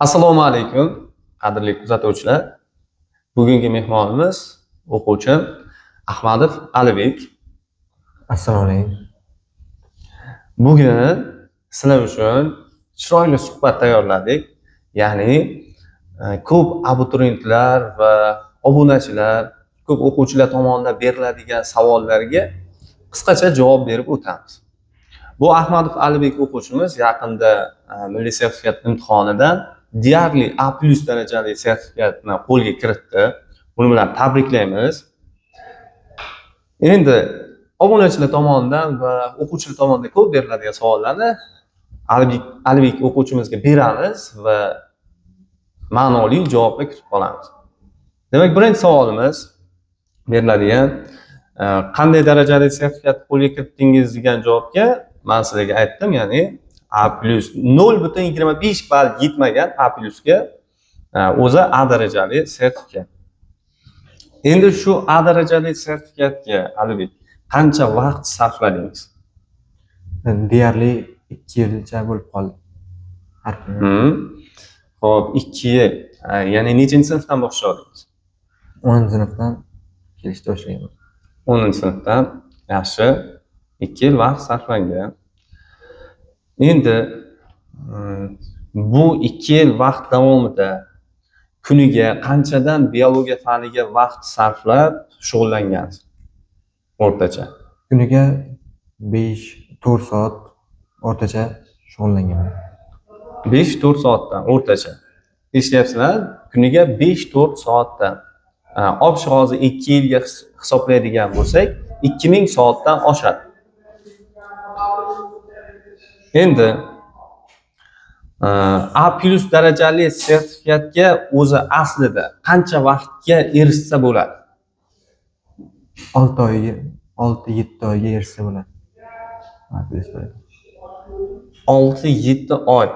Assalomu alaykum, qadrli kuzatuvchilar. Bugungi mehmonimiz o'quvchim Ahmadov Alibek. Assalomu alaykum. Bugun sizlar uchun chiroyli suhbat tayyorladik. Ya'ni ko'p abituriyentlar va obunachilar, ko'p o'quvchilar tomonidan beriladigan savollarga qisqacha javob berib o'tamiz. Bu Ahmadov Alibek o'quvchimiz yaqinda milliy sertifikat imtihonidan deyarli A+ darajali sertifikatni qo'lga kiritdi. Buni bilan tabriklaymiz. Endi obunachilar tomonidan va o'quvchilar tomonidan ko'p beriladigan savollarni Alibek o'quvchimizga beramiz va ma'noli javoblar kutib qolamiz. Demak, birinchi savolimiz beriladigan qanday darajali sertifikat qo'lga kiritdingiz degan javobga men sizlarga aytdim, ya'ni A+ 0.25 ball yetmagan A+ ga o'zi A darajali sertifikat. Endi shu A darajali sertifikatga Alibek qancha vaqt sarfladingiz? Deyarli 2 yilcha bo'lib qoldi. Har kuni. Xo'p, 2 yil. Ya'ni nechinchi sinfdan boshladingiz? 10-sinfdan kelishni boshlaganman. 10-sinfdan. Yaxshi. 2 yil vaqt sarflangan. Endi bu 2 yil vaqt davomida kuniga qanchadan biologiya faniga vaqt sarflab shug'ullangansiz? O'rtacha. Kuniga 5-4 soat o'rtacha shug'ullanganman. 5-4 soatdan o'rtacha. Eslayapsizlar, kuniga 5-4 soatdan. Obshi hozir 2 yilga hisoblaydigan bo'lsak, 2000 soatdan oshadi. Endi A+ darajali sertifikatga o'zi aslida qancha vaqtga erishsa bo'ladi? 6 oyga, 6-7 oyga erishsa bo'ladi. A+. 6-7 oy.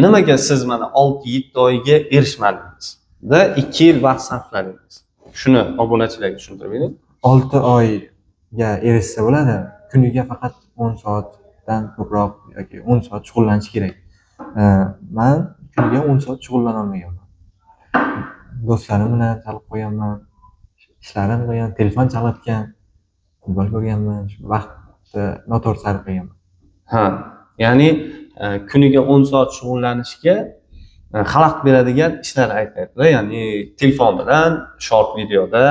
Nimaga siz mana 6-7 oyga erishmadingiz? Da 2 yil vaqt sarfladingiz. Shuni obunachilarga tushuntirib bering. 6 oyga erishsa bo'ladi. Kuniga faqat 10 soatdan ko'proq yoki 10 soat shug'ullanish kerak. Men kuniga 10 soat shug'ullana olmaganman. Do'stlarim bilan chalib qo'yganman, ishlarim qilgan, telefon chalayotgan, futbol ko'rganman, shu vaqtni noto'g'ri sarflaganman. Ha, ya'ni kuniga 10 soat shug'ullanishga xalaqit beradigan ishlar aytyaptilar. Ya'ni telefon bilan short videoda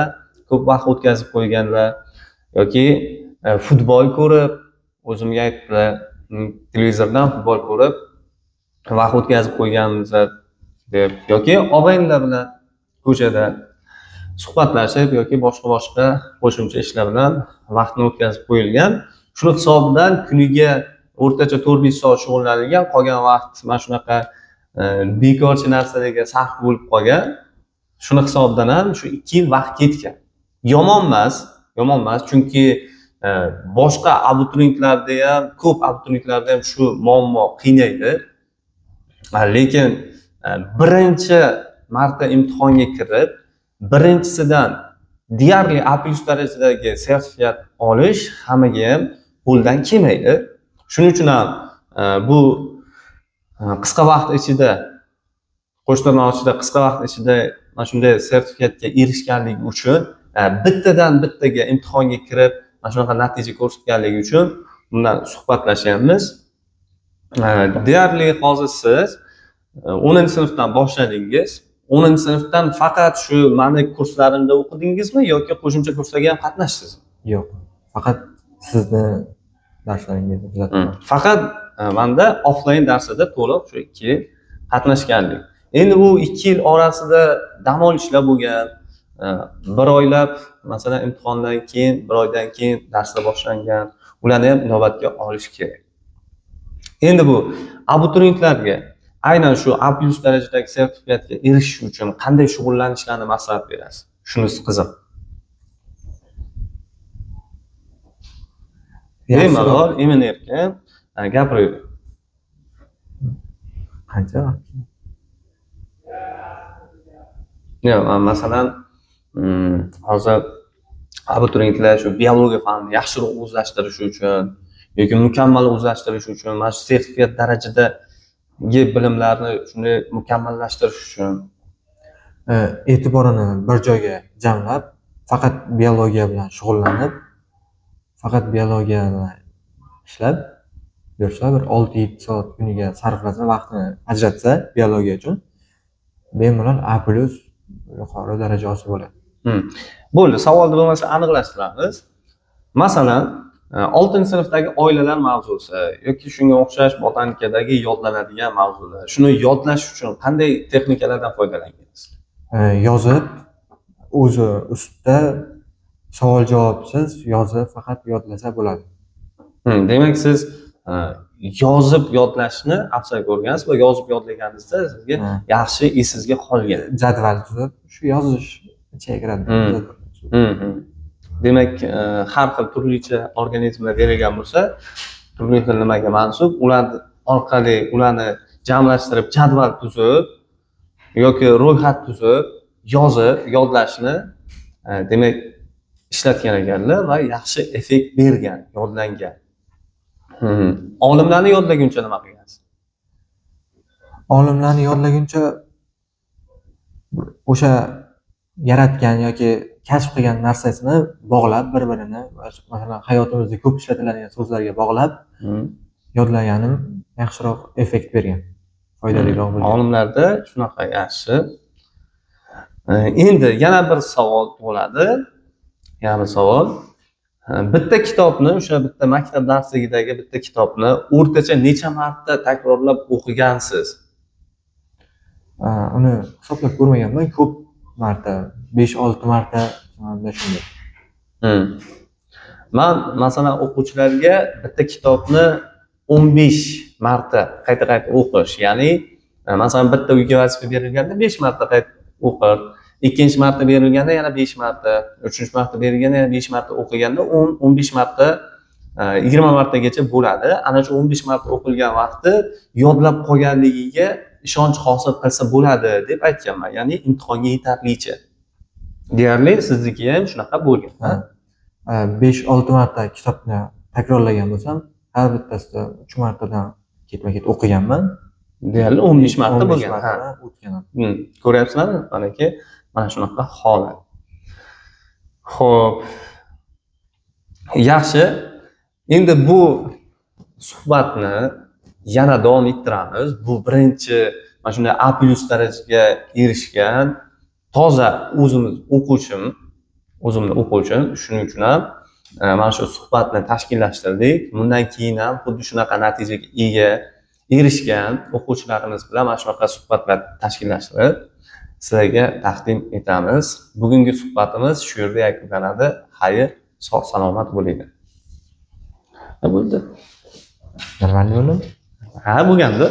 ko'p vaqt o'tkazib qo'yganlar yoki futbol ko'rib, o'zimga aytdilar, televizordan futbol ko'rib vaqt o'tkazib qo'yganmiz deb, yoki og'aynilar bilan ko'chada suhbatlashib yoki boshqa qo'shimcha ishlar bilan vaqtni o'tkazib qo'yilgan. Shuni hisobidan kuniga o'rtacha 4-5 soat shug'ullanilgan, qolgan vaqt mana shunaqa bekorchi narsalarga sarf bo'lib qolgan. Shuni hisobidan ham shu 2 yil vaqt ketgan. Yomon emas, chunki boshqa abituriyentlarda ham, ko'p abituriyentlarda ham shu muammo qiynaydi. Lekin birinchi marta imtihonga kirib, birinchisidan deyarli A+ darajadagi sertifikat olish hammaga ham qo'ldan kelmaydi. Shuning uchun ham bu qisqa vaqt ichida, qo'sh tirnoq ichida qisqa vaqt ichida mana shunday sertifikatga erishganligi uchun, bittadan bittaga imtihonga kirib, mana shunaqa natija ko'rsatganligi uchun bundan suhbatlashyapmiz. Deyarli hozir siz 10-sinfdan boshladingiz. 10-sinfdan faqat shu mani kurslarimda o'qidingizmi yoki qo'shimcha kurslarga ham qatnashdingizmi? Yo'q, faqat sizni darslaringizni kuzatdim. Faqat menda offlayn darsida to'liq shu 2 yil qatnashganlik. Endi bu 2 yil orasida dam olishlar bo'lgan, bir oylab, masalan, imtihondan keyin, bir oydan keyin darslar boshlangan, ularni ham inobatga olish kerak. Endi bu abituriyentlarga aynan shu A+ darajadagi sertifikatga erishish uchun qanday shug'ullanishlarini maslahat berasiz? Shunisi qiziq. Bemalol, emin-erkin gapiravering. Qancha vaqt? Yo'q, masalan, hozir abituriyentlar shu biologiya fanini yaxshiroq o'zlashtirish uchun yoki mukammal o'zlashtirish uchun mana shu sertifikat darajada bilimlarni shunday mukammallashtirish uchun? E'tiborini bir joyga jamlab, faqat biologiya bilan shug'ullanib, faqat biologiya bilan ishlab yursa, bir 6-7 soat kuniga sarflasa, vaqtini ajratsa biologiya uchun, bemalol A+ yuqori daraja olsa bo'ladi. Bo'ldi, savolni bo'lmasa aniqlashtiramiz. Masalan, 6-sinfdagi oilalar mavzusi yoki shunga o'xshash botanikadagi yodlanadigan mavzular. Shuni yodlash uchun qanday texnikalardan foydalangansiz? Yozib, o'zi ustida savol javobsiz yozib faqat yodlasa bo'ladi. Demak, siz yozib yodlashni afzal ko'rgansiz va yozib yodlaganingizda sizga yaxshi esingizga qolgan. Jadval tuzib, shu yozish ichiga kiradi. Demak, har xil turlicha organizmlar berilgan bo'lsa, turli xil nimaga mansub, ular orqali ularni jamlashtirib jadval tuzib yoki ro'yxat tuzib, yozib yodlashni demak ishlatgan ekanlar va yaxshi effekt bergan, yodlangan. Olimlarni yodlaguncha nima qilgansiz? Olimlarni yodlaguncha o'sha yaratgan yoki kashf qilgan narsasini bog'lab bir-birini, masalan, hayotimizda ko'p ishlatiladigan so'zlarga bog'lab yodlaganim yaxshiroq effekt bergan, foydaliroq bo'lgan. Olimlarda shunaqa yaxshi. Endi yana bir savol tug'iladi. Yana bir savol. Bitta kitobni, o'sha bitta maktab darsligidagi bitta kitobni o'rtacha necha marta takrorlab o'qigansiz? Uni hisoblab ko'rmaganman, ko'p marta, 5-6 marta shunday. Man masalan o'quvchilarga bitta kitobni 15 marta qayta-qayta o'qish, ya'ni masalan bitta uyga vazifa berilganda 5 marta qayta o'qir, ikkinchi marta berilganda yana 5 marta, uchinchi marta berilganda yana 5 marta o'qiganda 10-15 marta, 20 martagacha bo'ladi. Ana shu 15 marta o'qilgan vaqti yodlab qolganligiga ishonch hosil qilsa bo'ladi deb aytganman. Ya'ni imtihonga yetarlicha. Deyarli sizniki ham shunaqa bo'lgan. 5-6 marta kitobni takrorlagan bo'lsam, har bittasida 3 martadan ketma-ket o'qiganman. Deyarli 15 marta bo'lgan. O'tgan. Ko'ryapsizlarmi? Manaki mana shunaqa holat. Xo'p. Yaxshi. Endi bu suhbatni yana davom ettiramiz. Bu birinchi mana shunday A+ darajaga erishgan toza o'zimiz o'quvchim, o'zimni o'quvchim, shuning uchun ham mana shu suhbatni tashkillashtirdik. Bundan keyin ham xuddi shunaqa natijaga ega erishgan o'quvchilarimiz bilan mana shunaqa suhbatlar tashkillashtirib sizlarga taqdim etamiz. Bugungi suhbatimiz shu yerda yakunlanadi. Xayr, sog' salomat bo'linglar. Bo'ldi. Normalmi? Ha, bo'lgandi.